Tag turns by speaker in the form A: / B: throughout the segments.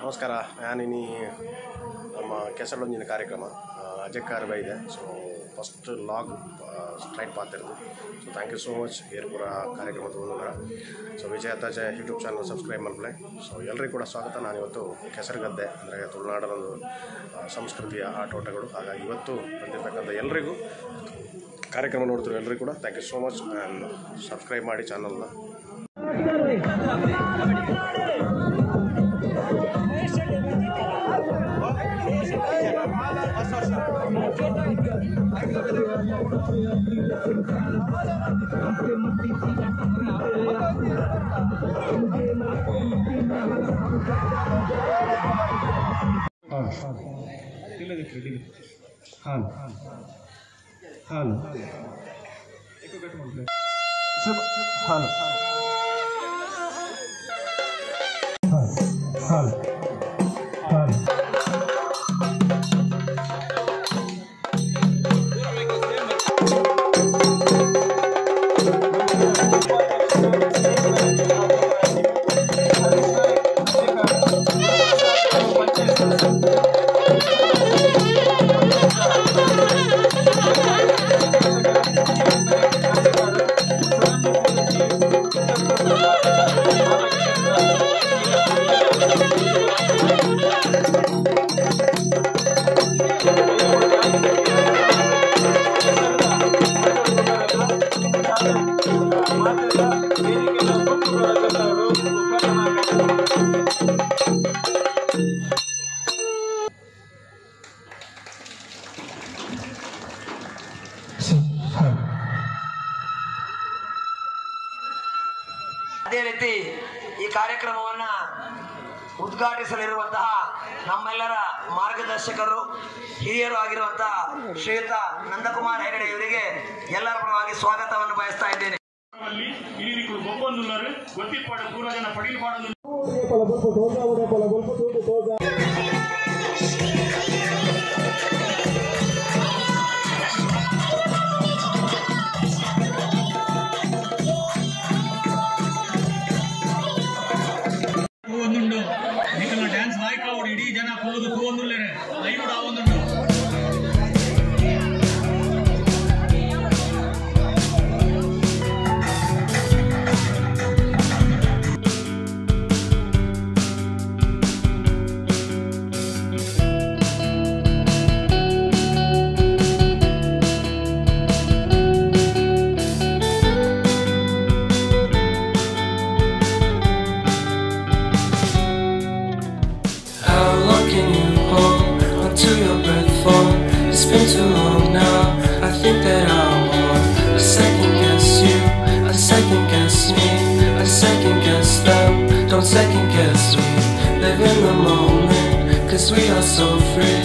A: ನಮಸ್ಕಾರ, ನಾನಿನಿ ನಮ್ಮ ಕೆಸರೊಂದಿನ ಕಾರ್ಯಕ್ರಮ ಅಜಕ್ಕಾರ ಇದೆ. ಸೊ ಫಸ್ಟ್ ಲಾಗ್ ಸ್ಟ್ರೈಟ್ ಪಾತಿರೋದು. So thank you so much ಏರ್ಪುರ ಕಾರ್ಯಕ್ರಮ ತೊಗೊಂಡ್ರ. ಸೊ ವಿಜಯ ತಾಜೆ ಯೂಟ್ಯೂಬ್ ಚಾನಲ್ ಸಬ್ಸ್ಕ್ರೈಬ್ ಮಾಡಲೇ. ಸೊ ಎಲ್ಲರಿಗೂ ಕೂಡ ಸ್ವಾಗತ. ನಾನಿವತ್ತು ಕೆಸರುಗದ್ದೆ ಅಂದರೆ ತುಳುನಾಡನ ಒಂದು ಸಂಸ್ಕೃತಿಯ ಆಟೋಟಗಳು. ಹಾಗಾಗಿ ಇವತ್ತು ಬಂದಿರತಕ್ಕಂಥ ಎಲ್ಲರಿಗೂ ಕಾರ್ಯಕ್ರಮ ನೋಡ್ತಿರೋ ಎಲ್ಲರಿಗೂ ಕೂಡ thank you so much and subscribe ಮಾಡಿ ಚಾನಲ್ನ.
B: ಹಾಲು ಹಾಲು ಹಾಲು ಹಾಲು.
C: ಅದೇ ರೀತಿ ಈ ಕಾರ್ಯಕ್ರಮವನ್ನು ಉದ್ಘಾಟಿಸಲಿರುವಂತಹ ನಮ್ಮೆಲ್ಲರ ಮಾರ್ಗದರ್ಶಕರು ಹಿರಿಯರು ಆಗಿರುವಂತಹ ಶ್ರೀಯುತ ನಂದಕುಮಾರ್ ಹೆಗಡೆ ಇವರಿಗೆ ಎಲ್ಲರ ಪರವಾಗಿ ಸ್ವಾಗತವನ್ನು ಬಯಸ್ತಾ ಇದ್ದೇನೆ.
D: ಡ್ಯಾನ್ಸ್ ನಾಯಕ ಅವರು ಇಡೀ ಜನ ಕುಳ್ಳುದು ಕೂವೊಂದುಲ್ಲೇನೆ live ಒಂದುಂಡು.
E: It's been too long now, I think that I'm on. I second guess you, I second guess me, I second guess them, don't second guess me. Live in the moment, cause we are so free.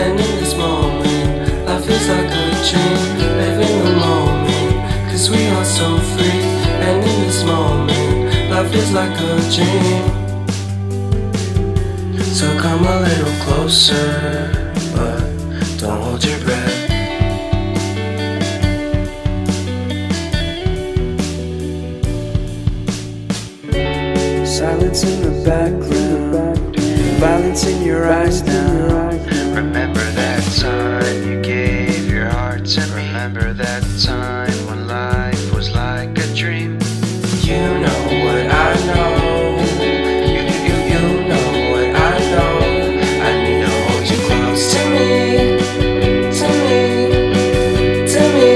E: And in this moment, life is like a dream. Live in the moment, cause we are so free. And in this moment, life is like a dream. So come a little closer, but don't hold your breath. Violence in the background, violence in your eyes now. Remember that time you gave your heart to me. Remember that time when life was like a dream. You know what I know. You know what I know. I need to hold you close to me, to me, to me,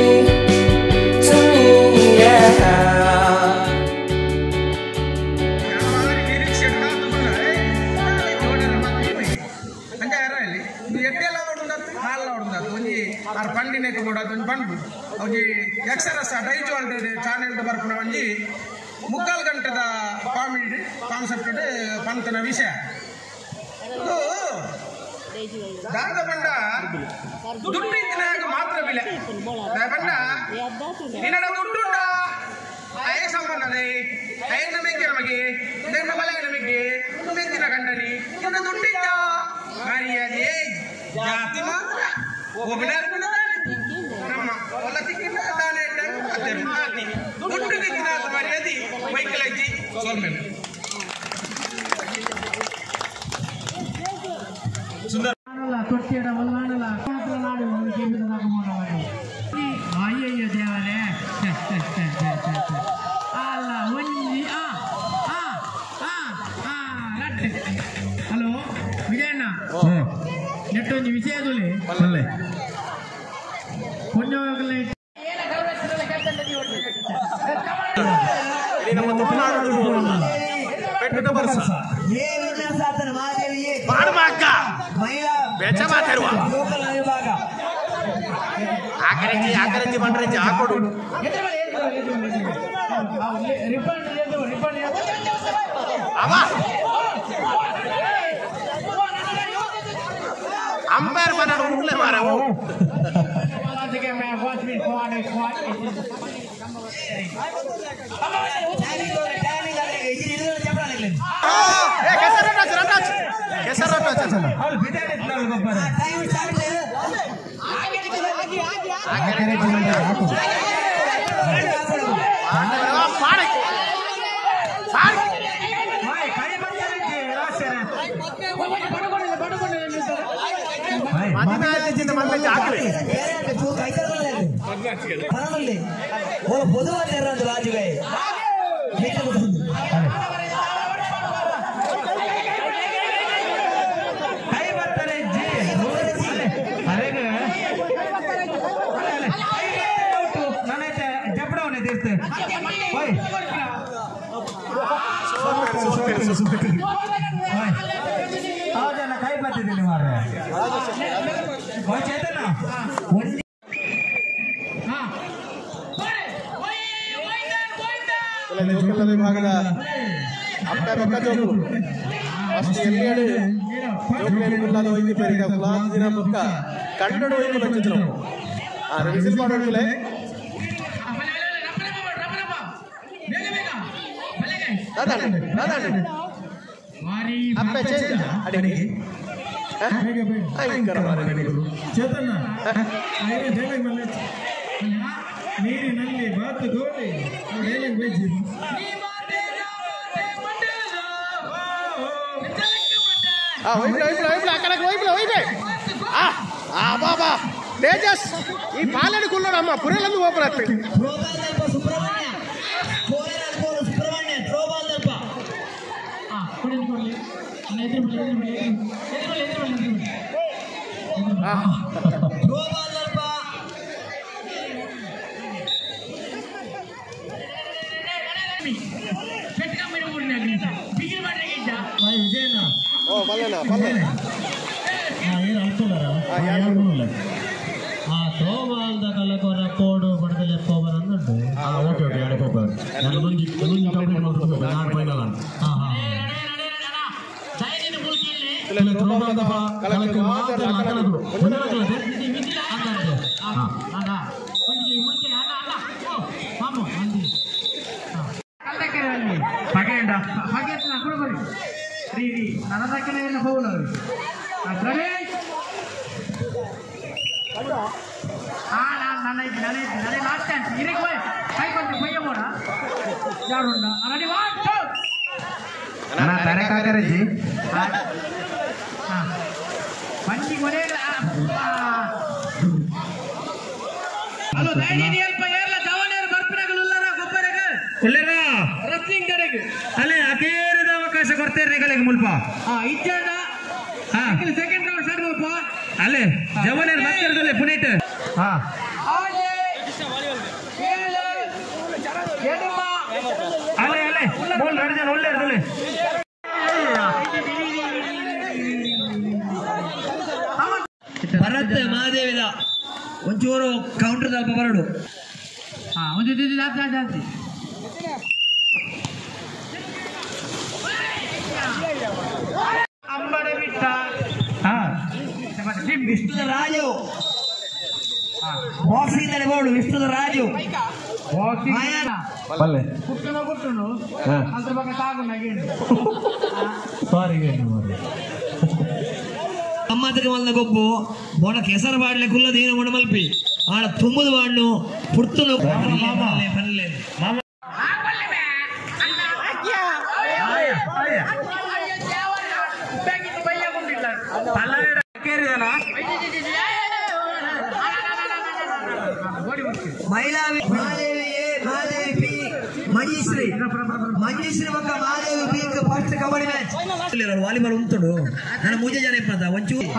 E: to me, yeah.
F: ಮುಕ್ಕಾಲು ಗಂಟೆದ comedy concept ಪಂತನ ವಿಷಯ ದಾದ ಬಂಡ ದುಡ್ಡು ಇದ್ದಾಗ ಮಾತ್ರ ಬೆಲೆ ಬಂಡ ನಿನ್ನಡ ದುಡ್ಡುಂಡ ಅಯ್ಯ ಸಂಬಂಧದೆ ಅಯ್ಯನ ಮೆಗ್ಗಿ ನಮಗೆ ನನ್ನ ಬಲ ನಮಗೆ ಮೆಗ್ಗಿನ ಗಂಡನಿ ನಿನ್ನ ದುಡ್ಡಿದ್ದ ಮರ್ಯಾದೆ ಜಾತಿ ಮಾತ್ರ ನಮ್ಮ ಹೊಲಕ್ಕಿಂತ ತಾನೇ ದುಡ್ಡು ಮರ್ಯಾದೆ ಬೈಕಲಜ್ಜಿ ಸೋಲ್ಮೇಲೆ
G: ಅಯ್ಯಯ್ಯೋ ದೇವರೇ ಅಲ್ಲ ಒಂಜಿ ಆ ಆ ಆ ಆ ಹಲೋ ವಿಜಯಣ್ಣ ನೆಟ್ಟೊಂಜಿ ವಿಷಯ ತುಲೆ ಪುಣ್ಯವಾಗಲೇ
A: ಆಕರಂಜಿ ಬಂಡ್ರಂಜಿ ಹಾಕೊಡು ಅಂಪೈರ್ ಮನಾಡು ಉಂಡ್ಲೆ ಮಾರ ವಿಭಾಗದ ಅಪ್ಪ ಬೊಕ್ಕ ಜೋಕುಲು ಫಸ್ಟ್ ಎಲ್ಲಿಯಡು ಜೋಕುಲೇನು ಕುಲ್ಲಾದ ಒಯ್ದು ಪೇರಿದ ಕುಲಾದ ದಿನ ಬೊಕ್ಕ ಕಂಡಡು ಒಯ್ದು ಬಂಚಿದ್ರು ಆ ವಿಸಿಲ್ ಮಾಡೋಡ್ಲೆ ದಾದಾಂಡು ಅಪ್ಪ ಚೇಂಜ್ ಅಡಿಗೆ
B: ಚೇತನ ನೀರಿನಲ್ಲಿ ಬಾತು ದೋಣಿ ಡೈಲಾಗ್ ವೇಜಿ
A: ತೇಜಸ್ ಈ ಪಾಲಡಿ ಕುಲ್ಲೋಡಮ್ಮ ಪುರೇಲಂದು ಓಪನ್ ಆಗ್ತದೆ ಓ ಪಲ್ಲೆನಾ ಪಲ್ಲೆ
B: ಏನು ಅನ್ಕೊಳ್ಳಾರ
G: ಆ ತೋಬಾಲ್ದ ಕಲಕೊರ ಪೋಡು ಪಡೆದಲೆ ಪೋಬರ್
B: ಓಕೆ ಓಕೆ ಎರಡು ಪೋಬರ್ ನಾನು ಲುಂಗಿ ಲುಂಗಿ ಕಂಪ್ಲೀಟ್ ಮಾಡ್ಕೊಂಡು ನಾನು ಫೈನಲ್ ಅಂತ ಹಾಂ ಹಾಂ ಕಲಕ ಮಾತ್ರ ಅಕಲದು ಒಂದೇ ಹಾಂ ಅಣ್ಣ ತರೆ ಕಾಕರಜ್ಜಿ
F: ಬಂಡಿ ಕೊನೆ ಹಲೋ ದಯವಿಟ್ಟು ಅಲ್ಪ ಏರ್ಲ ಜವಾನಿಯರು ಬರ್ಪಿನಗಳು ಉಲ್ಲರ ಗೊಬ್ಬರಗ
D: ಉಲ್ಲೇರ
F: ರಸ್ಲಿಂಗ್ ಕಡೆಗೆ
D: ಅಲ್ಲೇ ಅಕೇರಿದ ಅವಕಾಶ ಕೊಡ್ತೇನೆ ನಿಗಳಿಗೆ ಮುಲ್ಪ
F: ಹಾ ಇಜ್ಜಾಡ
D: ಹಾ
F: ಸೆಕೆಂಡ್ ರೌಂಡ್ ಸ್ಟಾರ್ಟ್ ಮುಲ್ಪ
D: ಅಲ್ಲೇ ಜವಾನಿಯರು ಬರ್ತಿರೋದಿಲ್ಲ ಪುನೀತ್ ಹಾ ಅಲ್ಲೇ ಅಲ್ಲೇ ಬೋಲ್ ಎರಡು ಜನ ಒಳ್ಳೆ ಇರ್ತದೆ.
C: ಭರತ್ ಮಹಾದೇವಿದ ಒಂಚೂರು ಕೌಂಟರ್ ಸ್ವಲ್ಪ ಬರಡು.
F: ಹಾ ಒಂದು ಜಾಸ್ತಿ ಜಾಸ್ತಿ ಅಂಬಡೆ ಬಿಟ್ಟ.
D: ಹಾ
C: ವಿಷ್ಣುದ ರಾಜು ಬಾಕ್ಸಿಂಗ್ ಬೋರ್ಡು ವಿಷ್ಣುದ ರಾಜು
B: ಪಲ್ಲೆ
F: ಕುಟ್ಟುನ ಕುಟ್ಟುನು ಅದ್ರ ಬಗ್ಗೆ ತಾಗು ನಗೇನು
B: ಸಾರಿ
C: ಅಮ್ಮತಿಗೆ ಮಲ್ನ ಗೊಬ್ಬು ಬೋಣ ಕೆಸರು ಬಾಡ್ಲೆ ಕುಲ್ಲದ ಏನು ಮಣ ಮಲ್ಪಿ ಆಡ ತುಂಬುದು ಬಾಣ್ಣು ಪುರ್ತುನು ಪಲ್ಲೆ ಮಹಿಳಾ Mahadevi A Mahadevi P Manjushree Manjushree ಮಕ್ಕ Mahadevi P first kabaddi match volleyball ಉಂಟು ನನ್ನ ಮೂಜೆ ಜನ ಇಪ್ಪತ್ತ ಒಂಚೂರು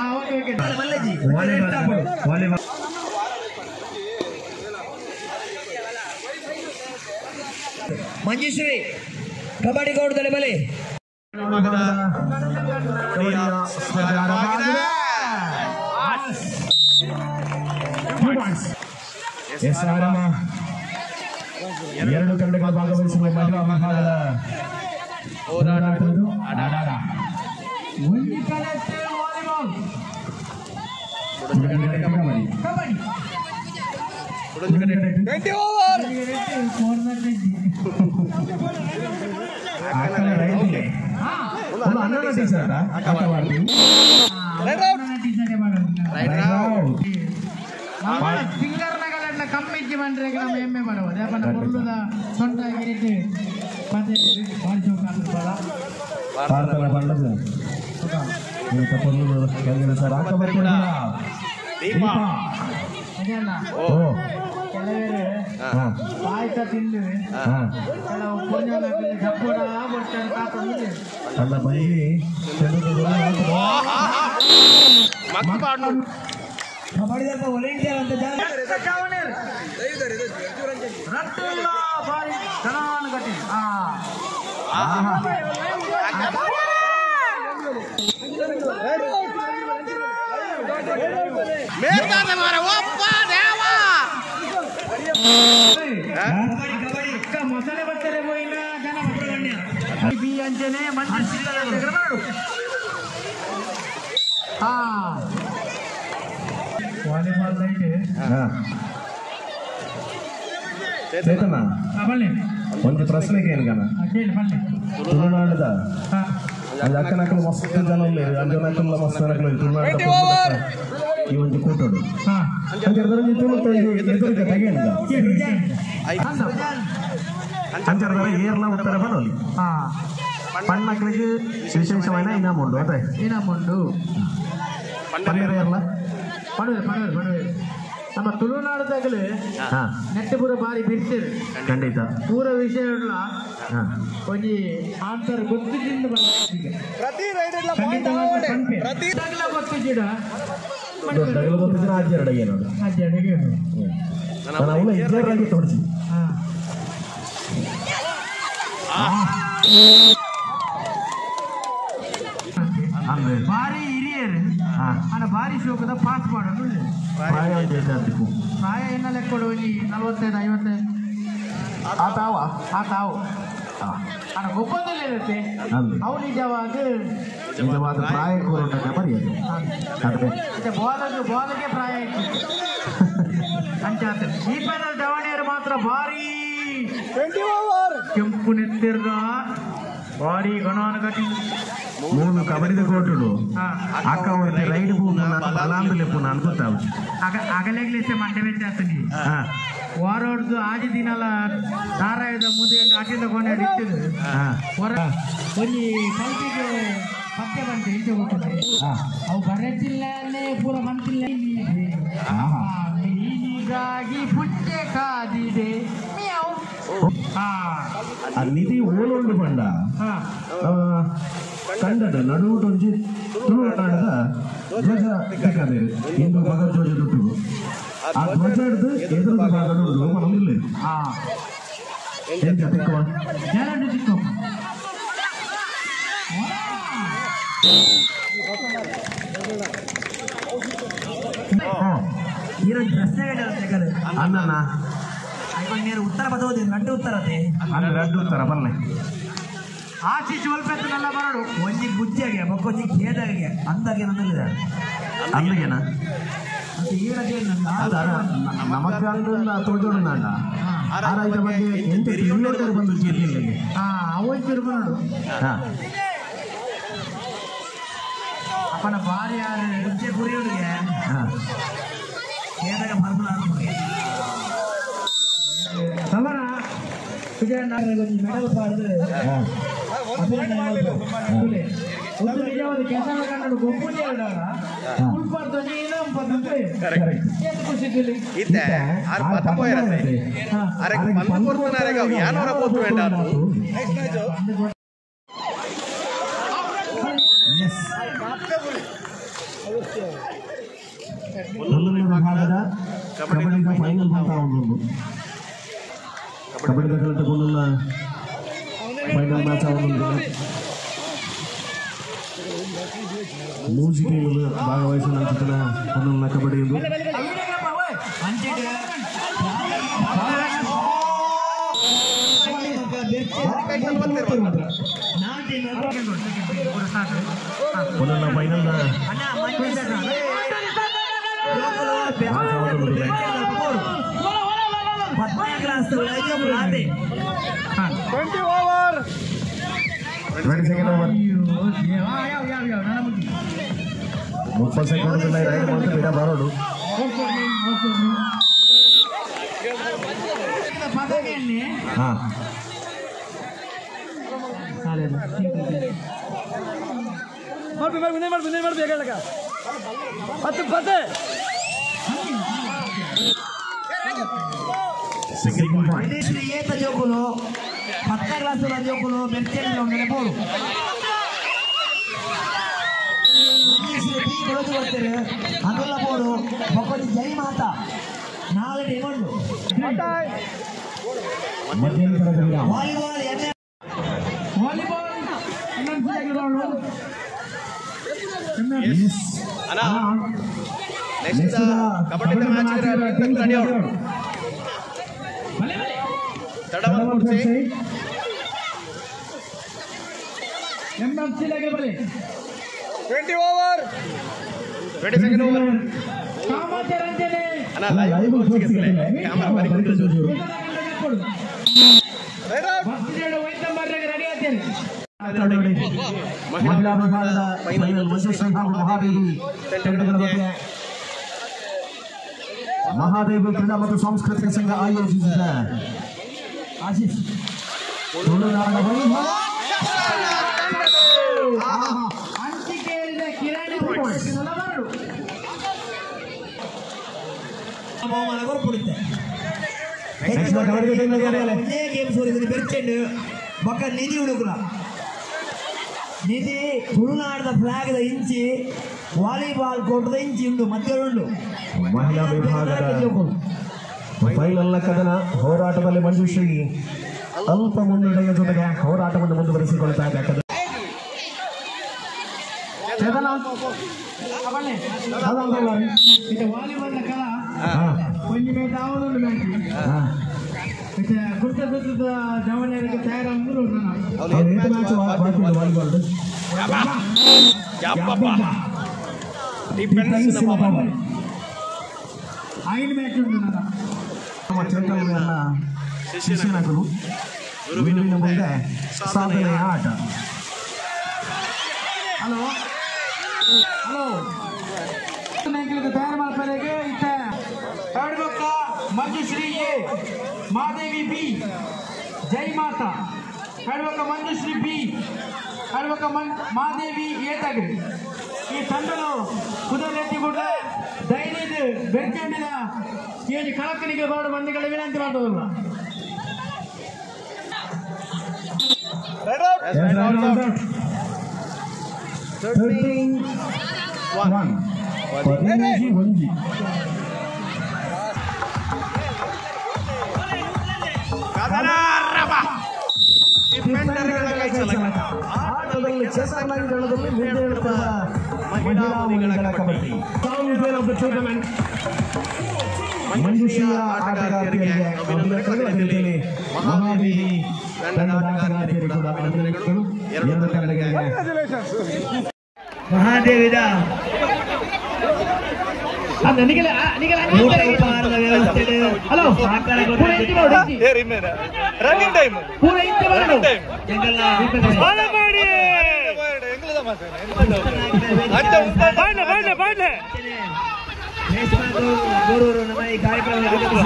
C: ಮಲ್ಲಜ್ಜಿ
B: ವಾಲಿಬಾಲ್
C: ಮಂಜುಶ್ರೀ ಕಬಡ್ಡಿ ಗೌಡದಲ್ಲಿ ಬಲೆ
B: ಎಸ್ಆರ್ಎಂ ಎರಡು ತಂಡಗಳು ಭಾಗವಹಿಸುವ ಮಹಿಳಾ ವಿಭಾಗದ ಹೋರಾಟದ್ದು ಅಡಾಡ. ಕಬಡ್ಡಿ. ಅಕ್ಕನ ರೈಟ್ ಇದೆ. ಒಂದು ಹನ್ನೊಂದು ಟೀಚರ್ ಆಟವಾಡ್ತೀವಿ. Right out.
F: ಸಿಂಗರ್ನಗಳೆಲ್ಲ ಕಮ್ಮಿಜ್ಜಿ ಬಂದ್ರೆ ನಮ್ಮ ಹೆಮ್ಮೆ ಮಾಡಬಹುದು. ಯಾಕಂದ್ರೆ ಪೊರ್ಲುದ ಸೊಂಟ ಗಿರಿಟಿ ಮತ್ತೆ ಭಾರಿ ಚೌಕ ಆಗ್ತದಲ್ಲ.
B: ಭಾರತದ ಬಣ್ಣದ ಇಂಥ ಪೊರ್ಲು ಕೆಳಗಿನ ಸರ್ ಹಾಕಬೇಕು. ದೀಪ.
F: ಅದೇ ಅಲ್ಲ
B: ಓ
F: ಕೆಲವರು
B: ಹಾ
F: ಪಾಯಸ ತಿಂದು
B: ಹಾ
F: ಕೆಲವು ಪುಣ್ಯದ ಜಪ್ಪುಡ ಬರ್ತಾರೆ ಕಾತೊಂದು
B: ಅಲ್ಲ ಬೈ
C: ಕಬಡ್ಡಿ ವಾಲಂಟಿಯರ್ ಅಂತ ಜನ
F: ರಟ್ಟಿಲ್ಲ ಬಾರಿ ಚೆನ್ನಾಗಿ ಗಟ್ಟಿ ಹಾ ಮೊಸಳೆ ಬರ್ತಾರೆ ಹೋಯಿನ ಜನ ಬರ್ತಾರೆ. ಬಿ ಅಂಚನೆ ಮಂಜು ಹಾ ವಾಲಿಬಾಲ್ ಲೈಟ್
B: ಹಾ ಚೇತನ
F: ಬನ್ನಿ
B: ಒಂದು ಪ್ರಶ್ನೆಗೆ ಏನ್ಗಣ
F: ಕೇಳಿ ಬನ್ನಿ
B: ತುಳುನಾಡದ
F: ಹಾ
B: ಅಲ್ಲಿ ಅಕ್ಕನಕ್ಕಲು ಮಸ್ತ್ ಜನ ಇಲ್ಲ ಅಂಜನಕ್ಕಲ್ಲ ಮಸ್ತ್ ಜನಕ್ಕಲು ತುಳುನಾಡದ ಈ ಒಂದು ಕೂಟಡು
F: ಹಾ
B: ಅಂಚರ್ದರ ತುಳು ಎದುರಿಗೆ ತೆಗೆಯಂದ ಅಂಚರ್ದರ ಏರ್ಲ ಉತ್ತರ ಬರೋಲಿ
F: ಹಾ
B: ಪಣ್ಣಕ್ಳಿಗೆ ವಿಶೇಷమైన ಇನಾಮ ಉಂಟು ಅದೇ
F: ಇನಾಮುಂಡು
B: ಪನ್ನೀರ್ ಏರ್ಲ
F: ಪಡುವೆ ಪಡುವೆ ಪಡುವೆ ನಮ್ಮ ತುಳುನಾಡದಾಗಲೇ
B: ಹಾ
F: ನೆಟ್ಟಪುರ ಬಾರಿ ಬಿರ್ಸಿರು
B: ಖಂಡಿತ
F: ಪೂರ ವಿಷಯ
B: ಹಾ
F: ಒಂಜಿ ಆನ್ಸರ್ ಗೊತ್ತಿದ್ದಿಂದ ಗೊತ್ತಿದ್ದೀಡ
B: ದೊಡ್ಡಗಲು ಗೊತ್ತಿದ್ರೆ ಆಜ್ಯ ಅಡಿಗೆ ನೋಡು
F: ಅಜ್ಜಿ ಅಡಿಗೆ
B: ನಾನು ಅವಳ ಇಜ್ಜಾರಾಗಿ ತೋರಿಸಿ
F: ಹಾ
B: ಅಂದ್ರೆ
F: ಬಾರಿ ಹಿರಿಯರು
B: ಹಾ
F: ಆನ ಬಾರಿ ಶೋಕದ ಪಾಸ್ ಮಾಡೋದು
B: ಪ್ರಾಯ ಒಂದು ಎಷ್ಟಾಗ್ತಿತ್ತು?
F: ಪ್ರಾಯ ಏನ ಲೆಕ್ಕೊಡು ಒಂಜಿ 45 55
B: ಆತ ಅವ
F: ಆ ತಾವು ಆನ ಗೊಬ್ಬದಲ್ಲಿ ಇರುತ್ತೆ
B: ಅಂದೆ
F: ಅವು ನಿಜವಾದ
B: ನಿಜವಾದ ಪ್ರಾಯ ಕೂರುಂಟಕ್ಕೆ ಬರೆಯೋದು ಅದೇ
F: ಮತ್ತೆ ಬಾಲಗೆ ಬಾಲಗೆ ಪ್ರಾಯ ಇತ್ತು ಅಂಚಾತ ಈ ಪ್ಯಾನಲ್ ಡವಣಿಯರು ಮಾತ್ರ ಭಾರಿ ಕೆಂಪು ನೆತ್ತಿರ್ದ ಭಾರಿ ಗಣಾನುಗತಿ
B: ಮೂಲು ಕಬಡ್ಡಿದ ಕೋಟುಡು
F: ಹಾ
B: ಅಕ್ಕ ಒಂದು ರೈಡ್ ಪೂನ ಬಲಾಂದು ಲೆಪ್ಪುನ ಅನ್ಕೊತಾವು
F: ಅಗಲೆಗ್ಲಿಸೆ ಮಂಡೆ ಬೆಚ್ಚಾತನಿ
B: ಹಾ
F: ವಾರೊಡ್ದು ಆಜಿ ದಿನಲ ದಾರಾಯದ ಮುದೆ ಅಟಿದ ಕೊನೆ ಇಟ್ಟಿದ್ದು ಹೊರ ಒಂಜಿ ಕಲ್ಪಿಗೆ ಪತ್ತೆ ಬಂತೆ ಇಂಚೆ ಗೊತ್ತದೆ ಅವು ಬರತಿಲ್ಲೇ ಪೂರ ಬಂತಿಲ್ಲ. ಮೀನಿಗಾಗಿ ಪುಟ್ಟೆ ಕಾದಿದೆ ಮಿಯಾವ್.
B: ಆ ನಿಧಿ ಓಲೊಂಡು ಪಂಡ ಕಂಡದ ನಡುವುಟೊಂಜಿ ತುಳುನಾಡದ ಧ್ವಜ ತಿಕ್ಕದೇರು ಇಂದು ಮಗರ್ ಧ್ವಜ ದುಟ್ಟು ಆ ಧ್ವಜ ಹಿಡ್ದು ಎದುರು ಭಾಗದ ಉಂಡು ಮನವಿಲ್ಲ ಎಂಚ ತಿಕ್ಕುವ
F: ಜಲಂಡು ತಿಕ್ಕೋ
C: ಈರೊಂದು ಪ್ರಶ್ನೆ ಕೇಳ್ತಾರೆ
B: ಅಣ್ಣನ
C: ಐಕೊಂಡು ಉತ್ತರ ಬದೋದಿ ರಡ್ಡು ಉತ್ತರ ಅದೇ
B: ಅಣ್ಣ ರಡ್ಡು ಉತ್ತರ ಬಲ್ಲೆ
F: ಆಶೀಶ್ ಒಲ್ಪೆತ್ತನೆಲ್ಲ ಬರಡು
C: ಒಂಜಿ ಬುಜ್ಜಿಯಾಗೆ ಬೊಕ್ಕೊಂಜಿ ಖೇದಾಗೆ ಅಂದಾಗೆ ನನ್ನಲ್ಲಿದೆ
B: ಅಂದಗೆನ
C: ಮತ್ತೆ ಈರಗೆ
B: ನಮಕ್ ತೊಳ್ದೋಣ ಆರಾಯ್ತ ಬಗ್ಗೆ ಎಂತ ತಿಳಿಯೋದಾರು ಬಂದು ಜೀರ್ಲಿಗೆ
F: ಅವೊಂಚೂರು ಬರಡು
B: ಹಾ
F: ಅಪ್ಪನ ಭಾರಿ ಯಾರು
C: ಬುಜ್ಜೆ ಗುರಿಯುಡಿಗೆ
B: ಹಾ
C: ಖೇದಾಗ ಮರ್ಮಲ
F: ಸಮರ ವಿಜಯನಗರ ಮೆಡಲ್ ಪಾಡಿದ್ರೆ ಒಂದು ನಿಜವಾದ ಕೆಲಸ ಕನ್ನಡ ಗೊಬ್ಬುಜಿ ಹೇಳೋಣ ಉಳ್ಪಾರ್ದು ಖುಷಿ
A: ಇತ್ತೆ ಆರ್ ಪತ್ತ ಪೋಯರತ್ತೆ ಅರೆಗ್ ಪಂದ್ ಕೊರ್ತನ ಅರೆಗ್ ಅವು ಯಾನೋರ ಪೋತು ವೇಂಡ
B: ಒಂದನೇ ವಿಭಾಗದ ಕಬಡ್ಡಿದ ಫೈನಲ್ ಬಂತ ಒಂದು ಕಬಡ್ಡಿದ ಕಳೆದುಕೊಂಡುള്ള ಫೈನಲ್ ಮ್ಯಾಚ್ ಆವೊಂದು ಮೂಜಿ ಟೀಮ್ ಭಾಗವಹಿಸಿದ ನಂತರ ಒಂದೊಂದು ಕಬಡ್ಡಿ ಎಂದು ಒಂದೊಂದು ಫೈನಲ್ 20 ಓವರ್ 30 ಸೆಕೆಂಡ್ ರೈಡ್ ಮಾಡ್ತಾ ಬಿಡ ಬರೋಡು ಹಾ ಸಿಂಗಲ್ ಪಾಯಿಂಟ್
C: ಏತ ಜೋಕುಲು ಪತ್ತನೇ ಕ್ಲಾಸ್ ಜೋಕುಲು ಮೆರ್ಚೆಂಡ್ ನೆನಪೋಡು ಕೊಡ್ತಾರೆ ಅದೆಲ್ಲ ಬೋಡು ಬೊಕ್ಕೊಂಜಿ ಜೈ ಮಾತಾ ನಾಳೆ ಟೀಮ್
B: ಮಧ್ಯಂತರದ ವಿರಾಮ
C: ವಾಲಿಬಾಲ್ ಎನ್
F: ವಾಲಿಬಾಲ್
A: ಅಣ್ಣ ನೆಕ್ಸ್ಟ್ ಕಬಡ್ಡಿ ಮ್ಯಾಚ್ ರೆಡಿ ಅವಡು ತಡವನ್ ಕುರ್ಚಿ
F: ಎಂಎಂಸಿ ಲಗೆ ಬಲೆ
A: 20 ಓವರ್ 20 ಸೆಕೆಂಡ್ ಓವರ್
F: ಕಾಮಾಚರಂಜನೆ
A: ಅಣ್ಣ ಲೈವ್ ಕ್ಯಾಮೆರಾ ಬರಿ
F: ರೆಡಿ ಆಗ್ತೇನೆ.
B: ಮಹಿಳಾ ವಿಭಾಗದ ಫೈನಲ್ ಮಂಜುಶ್ರೀ ಹಾಗೂ ಮಹಾದೇವಿ ತಂಡಗಳ ಮಧ್ಯೆ ಮಹಾದೇವಿ ಕ್ರೀಡಾ ಮತ್ತು ಸಾಂಸ್ಕೃತಿಕ ಸಂಘ ಆಯೋಜಿಸಿದ
C: ಆಶೀಶ್
B: ತುಳುನಾಡ ವೈಭವ.
F: ಹಂಚಿಕೆಯಿಂದ ಕಿರಾಣಿ ಬರಡು
C: ಬಹುಮಾನ ಕೊರ್ಪುಡುತ್ತೆ
B: Next kabaddi team ಗೆ ಮೇಲೆ.
C: ಒಂದೇ ಗೇಮ್ ಸೋರಿದ್ರೆ ಬೆರ್ಚೆಂಡು ಬೊಕ್ಕ ನಿಧಿ ಹುಡುಕುಲ ನಿಧಿ ತುಳುನಾಡದ ಫ್ಲಾಗ್ದ ಇಂಚಿ ವಾಲಿಬಾಲ್ ಕೋರ್ಟ್ದ ಇಂಚಿ ಉಂಡು ಮಧ್ಯ ಉಂಡು
B: ಮಹಿಳಾ ವಿಭಾಗದ ಫೈನಲ್ ಕದನ ಹೋರಾಟದಲ್ಲಿ ಮಂಜುಶ್ರೀ ಅಲ್ಪ ಮುನ್ನಡೆಯ ಜೊತೆಗೆ ಹೋರಾಟವನ್ನು ಮುಂದುವರಿಸಿಕೊಳ್ತಾ ಇದೆ. ಕದನ ಚೇತನ
F: ಇದು ವಾಲಿಬಾಲ್ ಕಲ ಒಂಜಿ ಮೇಟ್ ಆವೊಂದು ಮ್ಯಾಚ್ ಇತ್ತೆ ಕುರ್ತ ಕುರ್ತದ ಜವನಿಯರಿಗೆ ತಯಾರಾಗುದು
B: ಮ್ಯಾಚ್ ವಾಲಿಬಾಲ್
A: ಡಿಫೆನ್ಸ್ ಪವರ್
F: ಐದು ಮ್ಯಾಚ್ ಉಂಟು ನನ್ನ
B: ನಮ್ಮ ಚೇತನ ಶಿಷ್ಯನಗರು ಗುರುವಿನ ಮುಂದೆ ಸಾಧನೆಯ ಆಟ.
F: ಹಲೋ ಹಲೋ ತಯಾರು ಮಾಡ್ತಾರೆ ಇತ್ತೆ ಥರ್ಡ್ ಬೊಕ್ಕ ಮಂಜುಶ್ರೀ ಎ. ಮಾದೇವಿ ಬಿ ಜೈ ಮಾತಾ ಅಡ್ವಕ ಮಂಜುಶ್ರೀ ಬಿ ಅಡ್ವಕ ಮಾದೇವಿ ಏತಗ್ರಿ ಈ ತಂಡಲು ಕುದರೆತ್ತಿ ಕೂಡ ದೈನಿದ ಬೆರ್ಚಂಡಿದ ಏನು ಕಳಕನಿಗೆ ಬಾಡು ಮಂದಿಗಳ ವಿನಂತಿ ಮಾಡೋದಿಲ್ಲ.
B: ಆಟದಲ್ಲಿ ಕೆಸರ್ನಾಗಿ ದಳದಲ್ಲಿ ಮುಂದೆ ಹೇಳುತ್ತಿರುವ ಮಹಿಳಾ ಮುನಿಗಳ ಕಬಡ್ಡಿ ಮಂಜುಷಿಯ ಆಟಗಾರ್ತಿಯರಿಗೆ ಅಭಿನಂದನೆಗಳು. ಅದೇ ರೀತಿಯಲ್ಲಿ ಮಹಾದೇವಿ ತಂಡದ ಆಟಗಾರ್ತಿಯರಿಗೆ ಕೂಡ ಅಭಿನಂದನೆಗಳು. ಎರಡು ತಂಡಗಳಿಗೆ
C: ಮಹಾದೇವಿದ ನಮ್ಮ ಈ ಕಾರ್ಯಕ್ರಮ ಆಗಮಿಸಿದರು.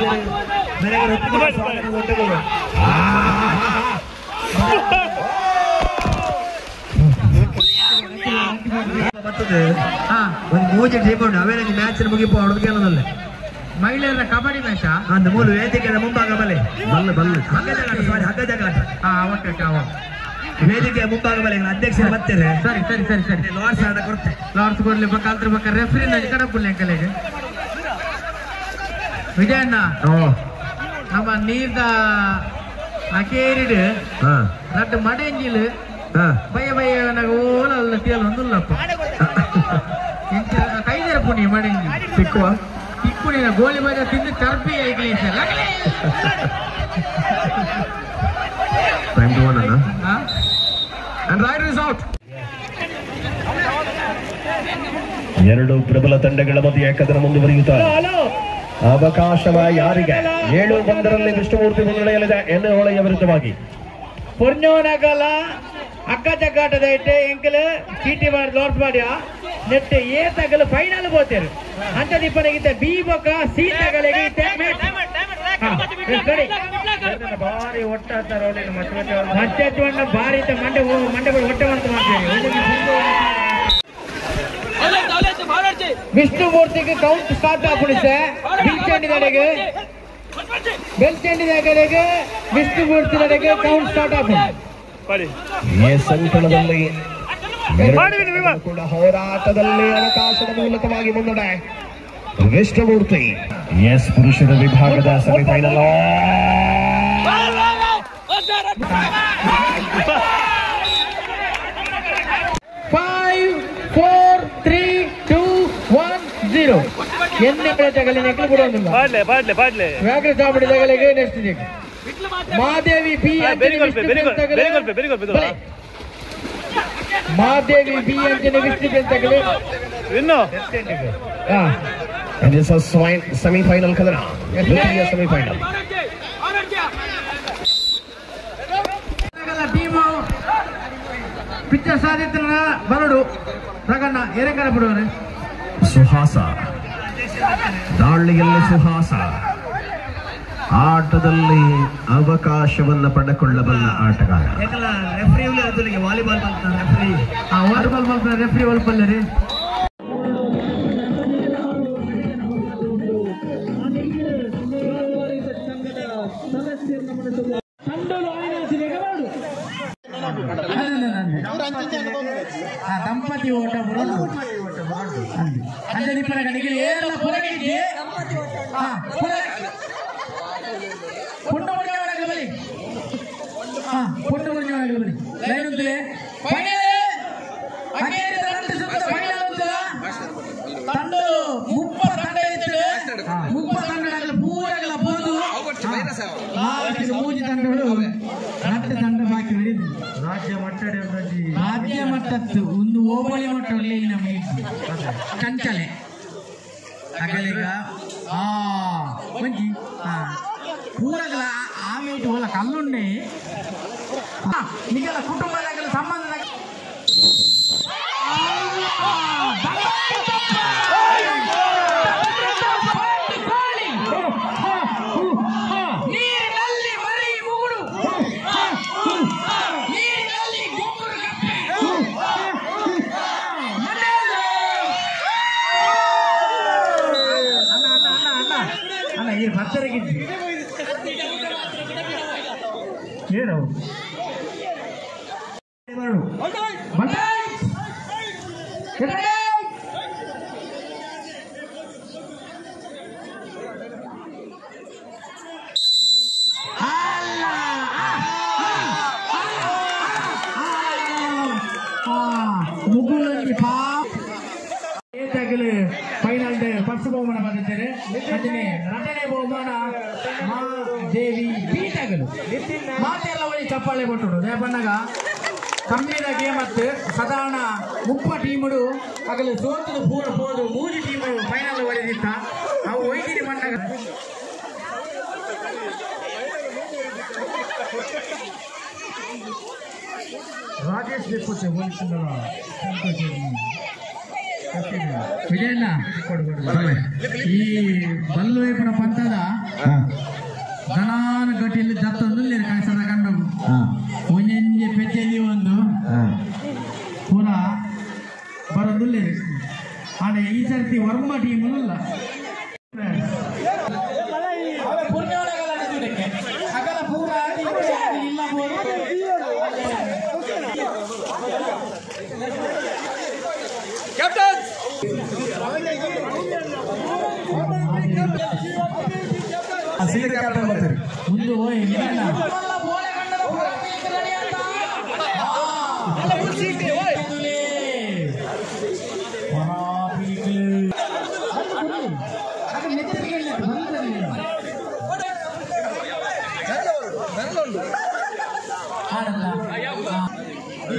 C: ಒಂದು ಮೂಜೆ ಟೀಮ್ ಉಂಟು ಅವೇ ನಂಗೆ ಮ್ಯಾಚ್ ಮುಗಿಪು ಹೊಡೆದು
F: ಮಹಿಳೆಯರ ಕಬಡ್ಡಿ ಮ್ಯಾಚ್
C: ಒಂದು ಮೂರು ವೇದಿಕೆಯ ಮುಂಭಾಗ ಬಲೆ
B: ಬಲ್ಲೆ ಬಲ್ಲೆ
C: ಹಗ್ಗಜಗಾಟ ಸಾರಿ ಹಗ್ಗಜಗಾಟ.
F: ಓಕೆ ಓಕೆ
C: ವೇದಿಕೆಯ ಮುಂಭಾಗ ಬಲೆ ಅಧ್ಯಕ್ಷರು ಬರ್ತಾರೆ.
F: ಸರಿ ಸರಿ ಸರಿ ಸರಿ
C: ಲಾರ್ಡ್ಸ್ ಆಡ ಕೊಡ್ತೆ
F: ಲಾರ್ಡ್ಸ್ ಕೊಡ್ಲಿ ಕಲ್ತ್ರ ಬಕ್ಕ ರೆಫ್ರಿ ಕಡಪುಲ್ಲ ಅಂಕಲಿಗೆ ವಿಜಯಣ್ಣ ನಮ್ಮ ನೀರ್ದ ಅಕೇರಿಡ್ ನಟ್ಟು ಮಡೆಂಜಿಲ್ ಬಯ್ಯ ಬಯ್ಯ ಓಲ ಅಲ್ಲ ತೇಲ್ ಒಂದುಲ್ಲಪ್ಪ ಕೈದರ ಪುಣಿ ಮಡೆಂಜಿ
B: ಸಿಕ್ಕುವ
F: ತಿಕ್ಕುಣಿನ ಗೋಲಿ ಬಜ ತಿಂದು ಚರ್ಪಿ ಐಕ್ಲಿ
B: ಟೈಮ್ ಟು ಒನ್ ಅಣ್ಣ. And raider is out. ಎರಡು ಪ್ರಬಲ ತಂಡಗಳ ಮಧ್ಯೆ ಕದನ ಮುಂದುವರಿಯುತ್ತಾ ಅವಕಾಶವ ಯಾರಿಗೆ? 7-1ರಲ್ಲಿ ವಿಷ್ಣುಮೂರ್ತಿ ಮುನ್ನಡೆಯಲ್ಲಿದೆ ಎಣ್ಣೆಹೊಳೆಯ ವಿರುದ್ಧವಾಗಿ.
F: ಪೊರ್ಣೋನಗಲ ಅಕ್ಕ ಜಗ್ಗಾಟದ ಇಟ್ಟೆ ಎಂಕಲ್ ಚೀಟಿ ಮಾಡಿ ಲಾರ್ಡ್ಸ್ ಮಾಡಿಯ ನೆಟ್ ಎ ತಗಲು ಫೈನಲ್ ಬೋತೇರು ಅಂತ ದಿಪ್ಪನಿಗಿದ್ದ ಬಿ ಬೊಕ್ಕ ಸಿ ತಗಲಿಗೆ
G: ಭಾರಿ ಒಟ್ಟ
F: ಮಚ್ಚ ಭಾರಿ ಮಂಡೆ ಮಂಡೆ ಹೊಟ್ಟೆ ಮಾಡ್ತು ಮಾಡ್ತೀವಿ. ವಿಷ್ಣುಮೂರ್ತಿಗೆ ಕೌಂಟ್ ಸ್ಟಾರ್ಟ್ ಆಪುಣಿಸೆ ಬೆಲ್ಚಂಡಿದಡೆಗೆ ಬೆಲ್ಚಂಡಿದಡೆಗೆ ವಿಷ್ಣುಮೂರ್ತಿ ಕೌಂಟ್ ಸ್ಟಾರ್ಟ್ ಆಪುಣಿ.
B: ಈ ಸಂಕಲನದಲ್ಲಿ ಕೂಡ ಹೋರಾಟದಲ್ಲಿ ಅವಕಾಶದ ಮೂಲಕವಾಗಿ ಮುನ್ನಡೆ ವಿಷ್ಣುಮೂರ್ತಿ. ಎಸ್ ಪುರುಷರ ವಿಭಾಗದ semifinal.
F: 5 4 3 2 1 0 ಎಣ್ಣೆ ತಗಲಿ ನೆಕ್ಲು ಬಿಡೋದಿಲ್ಲ. ವ್ಯಾಘ್ರ ಚಾಮುಂಡಿ ತಗಲಿಗೆ next Madevi B Madevi B Anjane Vishnu ತಗಲಿ
B: ಸೆಮಿಫೈನಲ್ ಕದನ ದ್ವಿತೀಯ ಸೆಮಿಫೈನಲ್.
F: ಟೀಮು ಪಿಕ್ಚರ್ ಸಾಧಿತ ಬರಡು ರಗಣ್ಣ ಎರಗಣ ಬಿಡುವರೆ.
B: ಸುಹಾಸ ದಾಳಿಯಲ್ಲಿ ಸುಹಾಸ ಆಟದಲ್ಲಿ ಅವಕಾಶವನ್ನು ಪಡೆದುಕೊಳ್ಳಬಲ್ಲ ಆಟಗಾರ.
C: ವಾಲಿಬಾಲ್
F: ವಾಲಿಬಾಲ್ ರೆಫ್ರಿ ಒಲ್ಪಲ್ಲ ರೀ. ದಂಪತಿ ಓಟ
G: ರಾಜ್ಯ ಮಟ್ಟ
F: ರಾಜ್ಯ ಮಟ್ಟದ್ದು ಒಂದು ಹೋಬಳಿ ಮಟ್ಟದಲ್ಲಿ ನಮಗೆ ಕಂಚಲೆ ಅಗಲಿಗ ಆ ಒಂಜಿ ಪೂರಗಲ ಆಮೇಲೆ ಓಲ ಕಲ್ಲುಂಡೆ ನಿಗಲ ಕುಟುಂಬದಾಗಲ ಸಂಬಂಧ ಏರವು ಮುಗುಲಂಜಿ ಪಾ ಏತಗಲು ಫೈನಲ್ ಫಸ್ಟ್ ಬಹುಮಾನ ಬಂದಿದ್ದಾರೆ. ಅಂಚನೆ ರಟನೆ ಬಹುಮಾನ ದೇವಿ ಬೀಟಗಲು ಮಾತೆಲ್ಲ ಒಳ್ಳೆ ಚಪ್ಪಾಳೆ ಕೊಟ್ಟರು. ದೇಪಣ್ಣಗ ಕಮ್ಮಿದ ಗೇಮ್ ಮತ್ತು ಸಾಧಾರಣ 30 ಟೀಮುಡು ಅಗಲು ಸೋತದ ಪೂರ ಪೋದು 3 ಟೀಮು ಫೈನಲ್ ಒಳಿದಿತ್ತ. ಅವು ಒಯ್ದಿರಿ ಮಣ್ಣಗ
G: ರಾಜೇಶ್ ಬೆಪ್ಪುತ್ತೆ ಹೋಲಿಸಿದ
F: ವಿಜಯಣ್ಣ ಈ ಬಲ್ಲು ಪಂತದ ಗಣಾನ ಗಟ್ಟಿಯಲ್ಲಿ ದತ್ತೊಂದು ಕಾಣಿಸದ ಕಂಡು ಒಂಜೊಂಜಿ ಪೆಚ್ಚೆಲಿ ಒಂದು ಪೂರ ಬರೋದಿಲ್ಲ. ಆಡ ಈ ಸರ್ತಿ ವರ್ಮ ಟೀಮ್ ಅಲ್ಲ.
B: ಸೀನಿಯರ್ ಕ್ಯಾಪ್ಟನ್ ಬರ್ತಾರೆ.
F: ಮುಂದೆ ಹೋಯ್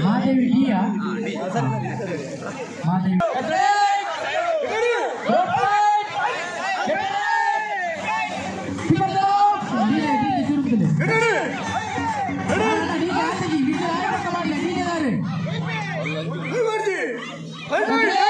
F: ಮಾದೇವಿ ಟೀಯಾ ಮಾದೇವಿ ಡಿಜೆ.